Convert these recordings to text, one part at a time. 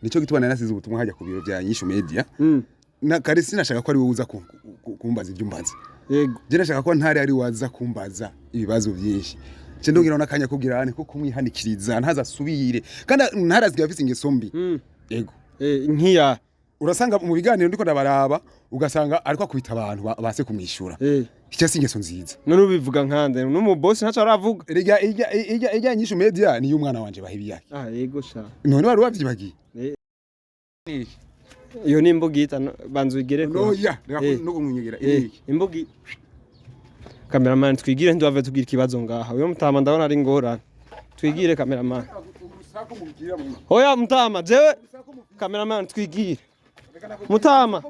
Nico gituma nari nasize ubutumwa hajya ku biro bya Nyishu Media. Na kare sinashaka ko ari wowe uza kumbaza ibyo umbaza. Je nashaka ko ntari ari waza kumbaza ibibazo byinshi. Nce ndongera n'akanya kugira ane ko kumwihanikiriza ntazasubire. Kandi ntaraziga afise ingeso mbi. Yego. Nkiya Urasanga mu biganiro ndiko ndabaraba, ugasanga ariko akubita abantu base kumwishura. Icyo si ingeso nziza. None ubivuga nkande n'umubosi ntaco aravuga. Erega ijya Nyishu Media ni y'umwana wanje Bahibiyake. Ah, yego sha. None wari wavyibagiye? Iyo ni imbugita banza uyigere ko. Noya, reka no kumwinyegera iki. Imbugi. Cameraman, twigire, ntiduhave tugira ikibazo ngaha. Uyo mutama ndabona ari ingorane. Twigire, cameraman. Oya mutama, jewe cameraman, twigire. Mutama.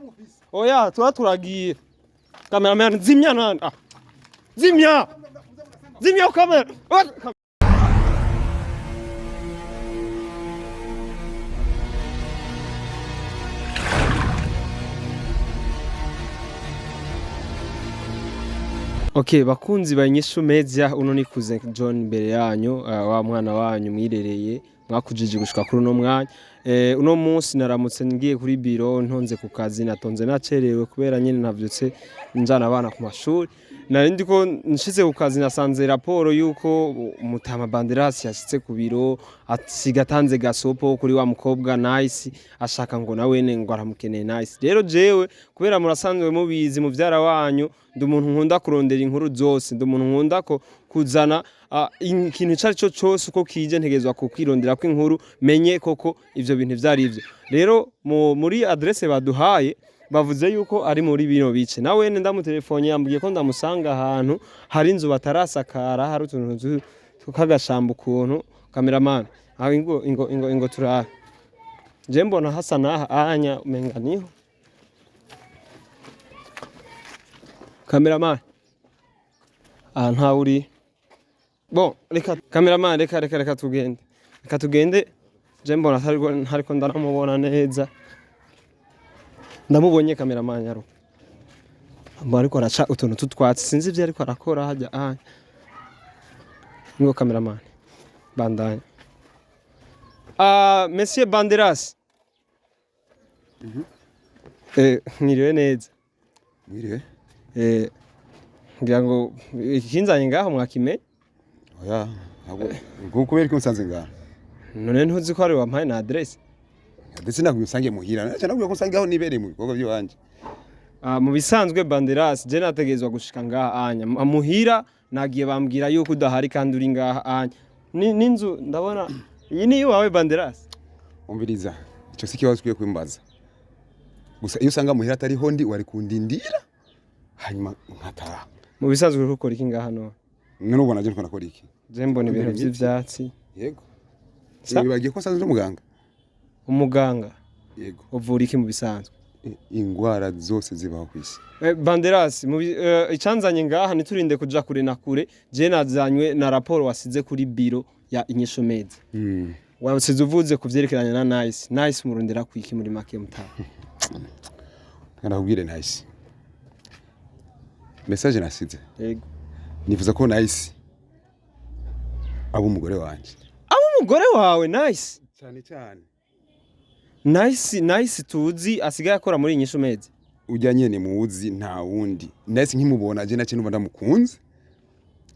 Oya, tuba turagiye. Cameraman, zimya nani? Ah. Zimya! Zimya kamera. Oya, Okay, bakunzi ba Inyishu Media, uno nikuze John imbere yanyu, wa mwana wanyu mwirereye, mwakujije gushika kuri uno mwanya. Uno munsi naramutse ngiye kuri biro, ntonze ku kazi, natonze nacerewe kubera nyene navyutse njana abana ku mashuri. Nari ndiko nshize ku kazi, nasanze raporo yuko Mutama Banderas yashitse ku biro, asiga atanze gasopo kuri wa mukobwa Nice, ashaka ngo nawene ngo aramukeneye Nice. Rero jewe kubera murasanzwe mubizi, muvyara wanyu, ndi umuntu nkunda kurondera inkuru zose, ndi umuntu nkunda ko kuzana ikintu ico ari cyo cose uko kije, ntegerezwa kukwirondera ko inkuru, menye koko ivyo bintu ivyo ari vyo. Rero muri adresse baduhaye bavuze yuko ari muri bino bice. Nawene ndamutelefone, yambwiye ko ndamusanga ahantu hari inzu batarasakara, hari utuntu k'agashamba ukuntu. Cameraman, aho ingo ingo ingo ingo turabe. Je mbona hasa naha anya, umenga niho. Cameraman, aha ntawe uri. Bon, reka cameraman, reka reka reka tugende, reka tugende. Je mbona ntariko ntariko ndaramubona neza. Ndamubonye, cameraman, nyaruka. Mbona ariko araca utuntu tw'utwatsi, sinzi ivyo ariko arakora hajya anya. Ngo cameraman, bandanya. Ah, Monsieur Banderas. Mwiriwe neza. Mwiriwe. Ngira ngo ikinzanye ngaho mwakime. Oya, ntabwo ngo kubera ko nsanze ngaha. None ntuzi ko ari wampaye na adresse? Ndetse ntabwo usange muhira. Naca nabwiye ko nsange aho nibereye mu bikorwa by'iwanje. Ah, mu bisanzwe Banderas, je nategerezwa gushika ngaha anya. Muhira nagiye, bambwira yuko udahari kandi uri ngaha anya. Ni n'inzu ndabona, iyi ni iwawe, Banderas? Umviriza, ico si ikibazo ukwiye kwimbaza. Gusa iyo usanga muhira atariho ndi, wari kundindira hanyuma nkataha. Mu bisanzwe uri gukora iki ngaha none? None ubona je ndiko nakora iki? Je mbona ibintu Imbere vy'ivyatsi. Yego. Sa? Wibagiye ko nsanzwe ndi umuganga? Umuganga? Yego. Uvura iki mu bisanzwe? Ingwara zose zibaho ku isi. Banderas, icanzanye ngaha, ntiturinde kuja kure na kure, je nazanywe na raporo wasize kuri biro ya Inyishu Media. Wasize uvuze ku vyerekeranye na Nice. Nice murondera kwiki muri make, mutaha? Ndakubwire, Nice. Message nasize. Yego. Nifuza ko Nice aba umugore wanje. Abo umugore wawe Nice? Cyane cyane. Nice, Nice tuzi asigaye akora muri Inyishu Media. Ujya nyene muzi, nta wundi. Nice nkimubona je nace numva ndamukunze.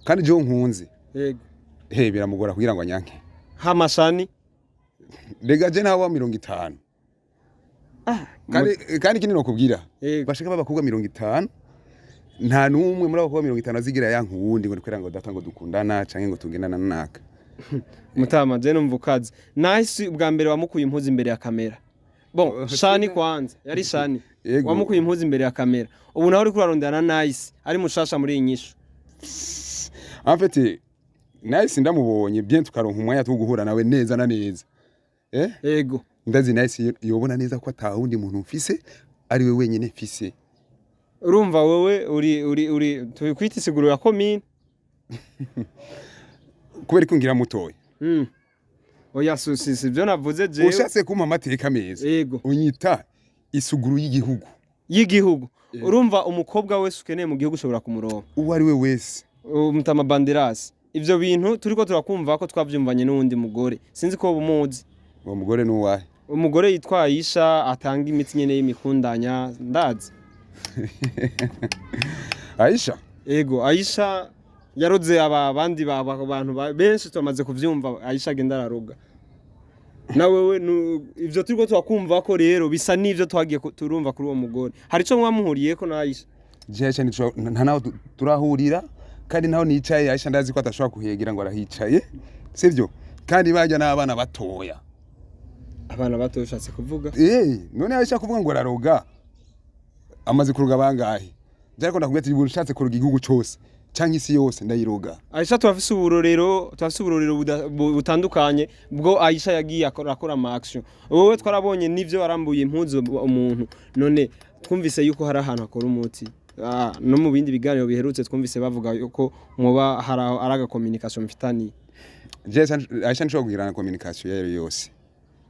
Kandi je nkunze. He, biramugora kugira ngo anyanke. Hamashani. Rega je nawe wa 50. Kandi ikindi nokubwira. Bashaka b'abakobwa 50, nta n'umwe muri abo bakobwa 50 azigira yanka uwundi ngo nikwera ngo data ngo dukundana canke ngo tugendana naka. Mutama, je numva ukaze. Nice ubwa mbere wamukuye impuzu imbere ya kamera. Bon, Shani kwanza, yari Shani. Yego. Wamukuye impuzu imbere ya kamera. Ubu nawe uriko urarondana na Nice, ari mushasha muri iyi nyishu. En fait, Nice ndamubonye bien, tukaronka umwanya two guhura nawe neza na neza. Yego. Ndazi Nice yobona neza ko ata wundi muntu mfise, ari we wenyine mfise. Urumva wewe uri tubikwita isiguro ya komine. Kubera ko ngira mutoya. Oya, si sivyo navuze jewe. Ushatse kumpa amateka meza. Unyita isuguru y'igihugu. Y'igihugu. Urumva umukobwa wese ukeneye mu gihugu ushobora kumuronka. Uwo ari we wese. Mutama Banderas, ivyo bintu turiko turakumva ko twavyumvanye n'uwundi mugore. Sinzi ko umuzi. Uwo mugore ni uwahe? Umugore yitwa Aisha atanga imiti nyene y'imikundanya, ndazi. Aisha? Ego, Aisha yaroze aba abandi bantu benshi tumaze kuvyumva. Aisha agenda araroga. Na wewe ivyo turiko turakumva ko rero bisa n'ivyo twagiye turumva kuri uwo mugore. Hari ico mwamuhuriyeko na Aisha? Je, Aisha nta naho turahurira, kandi naho nicaye Aisha ndazi ko atashobora kuhegera ngo arahicaye, sivyo? Kandi bajya n'abana batoya. Abana bato ushatse kuvuga? Eh, none Aisha kuvuga ngo araroga, amaze kuroga bangahe? Je, ariko ndakubwira ati ushatse kuroga igihugu cose canke isi yose, ndayiroga. Aisha turafise uburorero butandukanye bwo Aisha yagiye akora ama action. Wowe twarabonye n'ivyo warambuye impuzu umuntu. None twumvise yuko hari ahantu akora umuti. No mu bindi biganiro biherutse twumvise bavuga yuko mwoba hari ari aga communication mfitaniye. Je, Aisha nshobora kugirana communication iyo ari yo yose.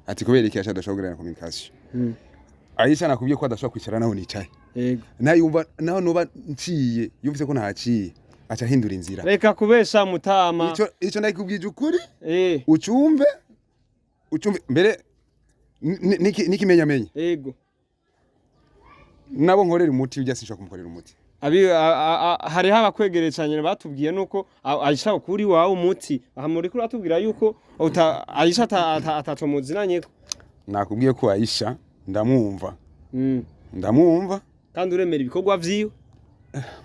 Ati kubera iki Aisha adashobora kugirana communication? Aisha nakubwiye ko adashobora kwicara naho nicaye. Nayumva naho noba nciye, yumvise ko ntahaciye, aca ahindura inzira. Reka kubesha, mutama. Ico ndakubwije ukuri. Ucumve, ucumve mbere n'ikimenyamenya. Nabo nkorera umuti ujya, sinshobora kumukorera umuti. Hariho abakwegereye cyane batubwiye nuko Aisha ukuri wawe umuti. Aha muri kuri atubwira yuko Aisha ataco muzinanyeko. Nakubwiye ko Aisha ndamwumva. Ndamwumva. Kandi uremera ibikorwa vyiwe?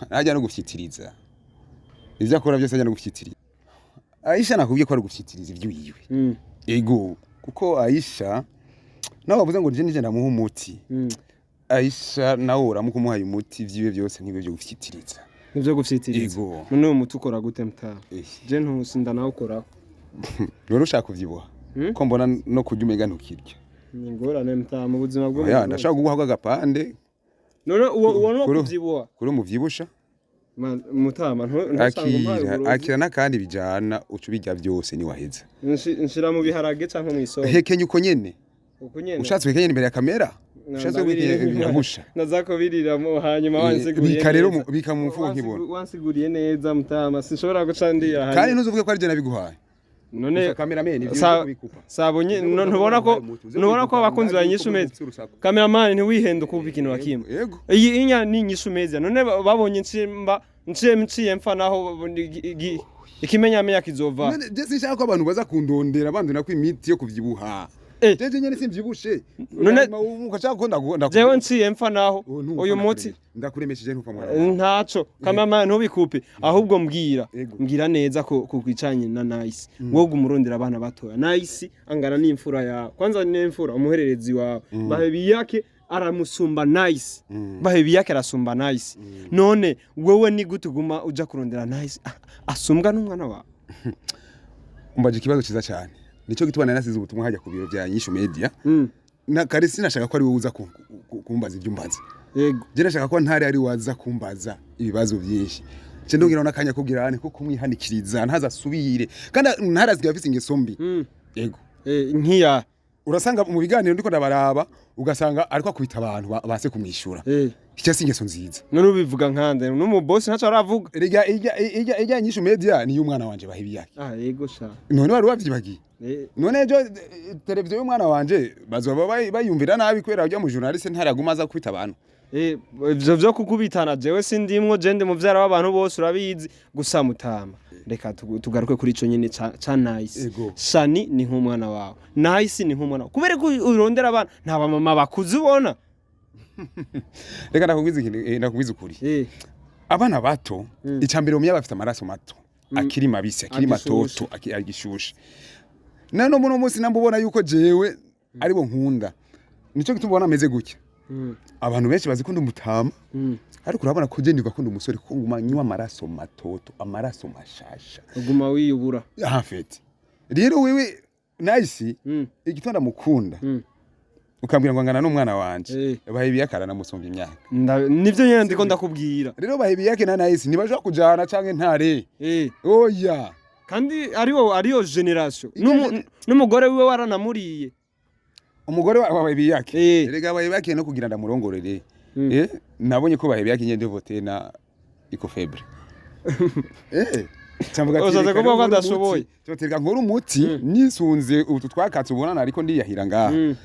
Ajya no gufyitiriza ivyo akora byose, ajya no gufyitiriza. Aisha nakubwiye ko ari gufyitiriza ivyo yiwe. Ego, kuko Aisha nawe bavuze ngo je nije ndamuha umuti. Aisha nawe uramuka umuhaye umuti, vyiwe byose nk'ibyo byo gufyitiriza. Nivyo gufyitiriza? Ego. None uwo muti ukora gute, mutama? Eh. Je ntusinda nawukoraho. Rero ushaka kuvyibuha? Ko mbona no kurya umenga ntukirya. Ni ingorane, mutama, mu buzima bwo Oya, ndashaka kuguha agapande. None uwo no kuvyibuha? Kuri umuvyibusha. Mutama, ntusanga umpaye Akira. uburozi. Akira n'akandi bijana, uca ubirya byose niwaheza. Nshira mu biharage canke mw'isombe? Hekenya uko nyene. Uko nyene? Ushatse uhekenya imbere ya kamera. Ushatse guhekenya biragusha. Naza kubiriramo hanyuma wansiguriye Bika rero neza. bika mu mfuko nkibona. Wansiguriye neza, mutama, sinshobora guca ndira. Kandi ntuzuvuge ko ari je nabiguhaye. None Gusa cameraman, ivyo uze kubikupa. Sabonye ntubona ko abakunzi ba Nyishu Media, cameraman, ntiwihende ukumva ikintu na kimwe. Yego. Iyi inya ni Nyishu Media. None babonye nshimba nciye mfa naho ikimenyamenya kizova. None je sinshaka ko abantu baza kundondera bandona ko imiti yo kuvyibuha. Jeje nyene simvyibushe. Ukashaka ko ndagu Jewe nciye mfa naho uyu muti. Ndakuremesheje, ntupa mwana. Ntaco, cameraman, ntubikupe. Ahubwo mbwira. Ego. Mbwira neza ko kukicanye na Nice, wowe umurondera abana batoya. Nice angana n'imfura yawe, kwanza n'imfura umuhererezi wawe Bahebi yake aramusumba Nice. Bahebi yake arasumba Nice. None wewe ni gute uguma uja kurondera Nice asumbwa n'umwana wawe? Umbaje ikibazo cyiza cyane. Nico gituma nari nasize ubutumwa hajya ku biro bya Nyishu Media. Na kare sinashaka ko ari wowe uza kumbaza ibyo umbaza. Je nashaka ko ntari ari waza kumbaza ibibazo byinshi. Je ndongera n'akanya kugira ane ko kumwihanikiriza ntazasubire. Kandi ntaraziga afise ingeso mbi. Yego. Nkiya? Urasanga mu biganiro ndiko ndabaraba, ugasanga ariko akubita abantu base kumwishura. Icyo si ingeso nziza. None ubivuga nkande n'umubosi ntaco aravuga. Erega ijya Nyishu Media ni y'umwana wanje Bahibi yake. Ah, yego sha. None wari wavyibagiye? None ejo televiziyo y'umwana wanje bazoba bayumvira nabi kubera ujya mu journaliste ntaraguma aza kwita abantu. Ivyo vyo kukubitana jewe sindimwo, je ndi muvyara w'abantu bose, urabizi. Gusa mutama, reka tugaruke kuri ico nyene ca Nice. Ego. Shani ni nk'umwana wawe, Nice ni nk'umwana wawe. Kubera ko urondera abana nta bamama bakuze ubona? Reka ndakubwiza ikintu, ndakubwiza ukuri. Abana bato, icya mbere umenya bafite amaraso mato, akiri mabisi, akiri Agishushe. matoto, agishushe. Nano muno munsi namba ubona yuko jewe aribo nkunda, nico gituma ubona ameze gutya. Abantu benshi bazi ko ndi umutama, ariko urabona ko je ndiva ko ndi umusore, ko nguma nywa amaraso matoto, amaraso mashasha. Uguma wiyubura. En fait rero wewe Nice, igitanda mukunda, ukambwira ngo angana n'umwana wanje, Bahebiyake namusumba imyaka. Nivyo nyene ndiko ndakubwira. Rero Bahebiyake na Nice ntibashobora kujana canke ntare. Oya. Kandi ariwo ariyo generation. N'umugore wiwe waranamuriye. Umugore wa Bahebiyake? Erega Bahebiyake no kugira ndamurongorere, nabonye ko Bahebiyake nyene vote na iko faible. Cyamvuga ati, Ushatse reka kuvuga ko nkore adashoboye. umuti. Reka nkore umuti nisunze utu twakatsi ubona ariko ndiyahira ngaha,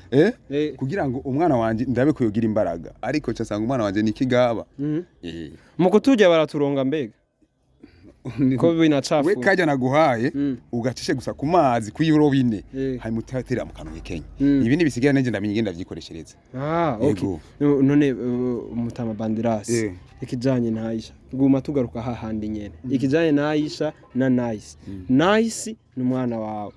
kugira ngo umwana wanje ndabe ko yogira imbaraga, ariko casanga umwana wanje ni kigaba. Mu kuturya baraturonga mbega ko We binacafuye. Kajya naguhaye, ugacishe gusa ku mazi kw'irobine, hanyuma utatera mu kanwa kenya. Ibindi bisigaye nanjye ndamenya ingenda ndavyikoreshereza. Ah, okay. Yego. None Mutama Banderas, ikijanye na Aisha, guma tugaruka hahandi nyene, ikijanye na Aisha na Nice. Nice ni umwana wawe.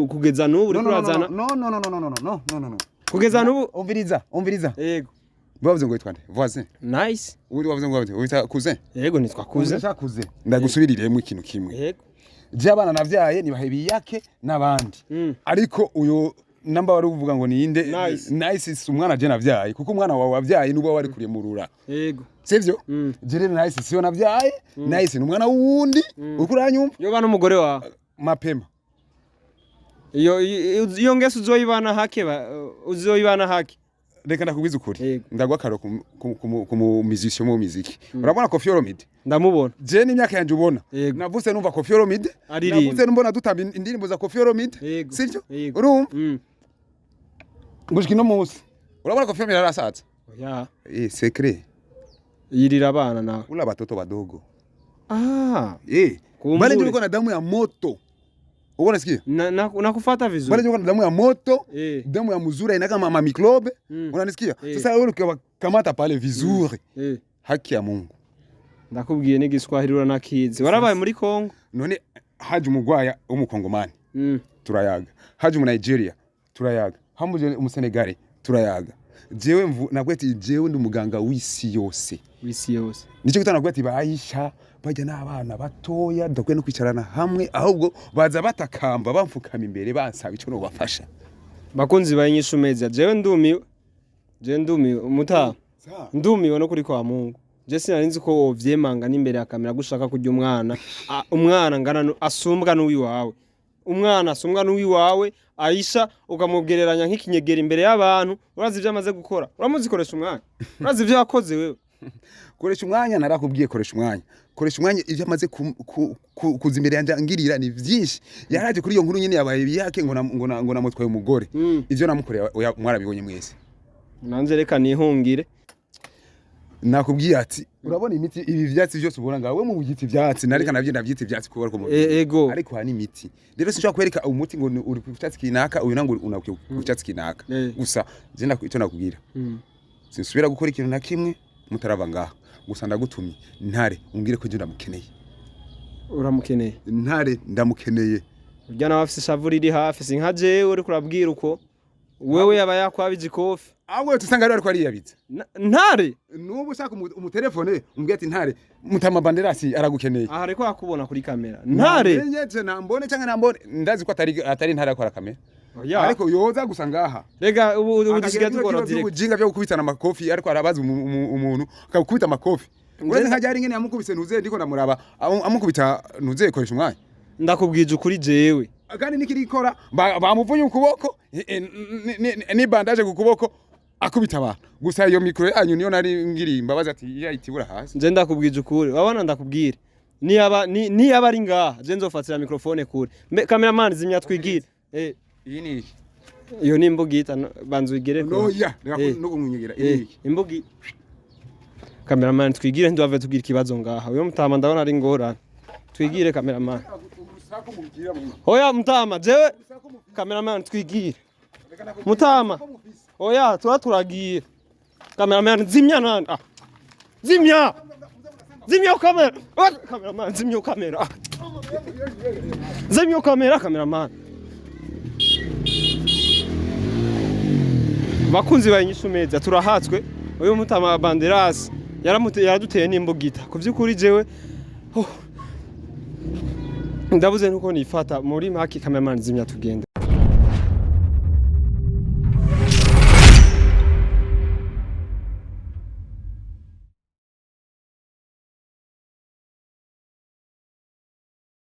Kugeza n'ubu uriko urazana No, no, no, no, no, no, no, no, no, no. Kugeza n'ubu. Umviriza, umviriza. Yego. Bavuze ngo witwa nde? Voisin? Nice. Uri wavuze ngo wavuze wita cousin? Yego, nitwa Kuze. Uza cousin, ndagusubiriremo ikintu kimwe. Yego. Je abana navyaye nibahe biyake n'abandi, ariko uyo namba wari uvuga ngo ninde? Nice. Nice si umwana je navyaye, kuko umwana wawe wavyaye nuba wari kuriye murura. Yego. Sivyo? Je rero Nice siyo navyaye. Nice ni umwana w'uwundi, uriko uranyumva? Yoba n'umugore wawe. Mapema. Iyo ngeso uzoyibana hake uzoyibana hake. Reka ndakubwiza ukuri. Yego. Ndagwa akaro ku mu musicien, mu muziki. Urabona Koffi Olomide? Ndamubona. Je n'imyaka yanje ubona, Yego. navutse numva Koffi Olomide. Aririmba. Navutse mbona dutamba indirimbo za Koffi Olomide. Yego. Sivyo? Yego. Urumva, gushika ino munsi urabona Koffi Olomide arasaza. Oya. Secret. Yirira abana nawe. Ula batoto badogo. Ah. Kumbure. Bale ndio na damu ya moto, uko unasikia? Nakufata Bale vizuri. ndio na damu ya moto, damu ya mzuri ina kama ma microbe. Unanisikia? Sasa wewe ukiwakamata pale vizuri, haki ya Mungu. Ndakubwiye n'igiswahili uranakizi, warabaye muri Kongo. None haje umugwaya w'umukongomani, turayaga. Haje umu Nigeria, turayaga. Haje umusenegale, turayaga. Jewe nabwo ati jewe ndi umuganga w'isi yose. W'isi yose. Nicyo gituma nabwo ati bayisha bajya n'abana batoya dukwiye no kwicarana hamwe, ahubwo baza batakamba bamfukama imbere bansaba ico nobafasha. Bakunzi ba Inyishu Media, jewe ndumiwe, jewe ndumiwe muta, ndumiwe no kuri kwa Mungu. Je sinari nzi ko wovyemanga n'imbere ya kamera gushaka kurya umwana. Umwana ngana asumbwa n'uwiwawe, umwana asumbwa n'uwiwawe Aisha, ukamubwereranya nk'ikinyegera imbere y'abantu. Urazi ivyo amaze gukora? Uramuzikoresha umwanya? Urazi ivyo yakoze wewe? Koresha umwanya, narakubwiye, koresha umwanya, koresha umwanya. Ibyo amaze kuza imbere yanjye angirira ni byinshi. Yaraje kuri iyo nkuru nyine yabaye biyake ngo namutwaye umugore. Ivyo namukoreye, oya, mwarabibonye mwese. Nanje reka nihungire. Nakubwiye ati urabona imiti, ibi vyatsi byose ubona ngawe mu byita ivyatsi, nareka navyo ndavyita ivyatsi kubera ko Ego. Ariko hari imiti. Rero sinshobora kwereka umuti ngo uri ku cyatsi kinaka, uyu nango uri ku cyatsi kinaka. Gusa je icyo nakubwira, sinsubira gukora ikintu na kimwe mutarava ngaha. Gusa ndagutumye Ntare, umbwire ko je ndamukeneye. Uramukeneye? Ntare ndamukeneye. Urya nawe afise ishavu riri hafi, si nka jewe uriko urabwira uko wewe yaba yakwabije ikofi. Ahubwo tusanga rero ariko ariyabitse. Ntare. Nubu ushaka umutelefone umbwire ati Ntare, Mutama Banderasi aragukeneye. Aha ariko akubona kuri kamera, Ntare. Namenye nambone cyangwa nambone, ndazi ko atari Ntare akora kamera. Oya. Ariko yoza gusa ngaha. Rega ubu dusigaye tugora direct. Ubujinga byo gukubitana amakofi, ariko arabaza umuntu akakubita amakofi. Uretse nka ryari ngene yamukubise ntuze, ndiko ndamuraba amukubita ntuze, koresha umwanya. Ndakubwije ukuri jewe. Kandi nikirikora bamuvunye ukuboko, ni bandage ku kuboko, akubita abantu. Gusa iyo micro yanyu niyo nari ngiri imbabazi ati yayitibura hasi. Nje ndakubwije ukuri, wabona, ndakubwira niyaba niyaba ari ngaha, je nzofatira microphone kure. Cameraman, zimya twigire. Iyi ni iki? Iyo ni imbugita, banza uyigere kure. Noya reka no kumwinyegera. Iyi ni iki? Imbugi. Cameraman, twigire, ntiduhave tugira ikibazo ngaha. Uyo mutama ndabona ari ingorane. Twigire, cameraman. Oya mutama, jewe cameraman, twigire. Mutama. Oya, tuba turagiye. Cameraman, zimya nani? Ah. Zimya! Zimya kamera! Ah, cameraman, zimya kamera. Ah. Zimya kamera, cameraman. Bakunzi ba Inyishu Media, turahatswe. Uyu mutama Banderas yaramute yaraduteye n'imbugita. Ku vy'ukuri jewe, oh, ndabuze nuko nifata muri make. Cameraman, zimya tugende.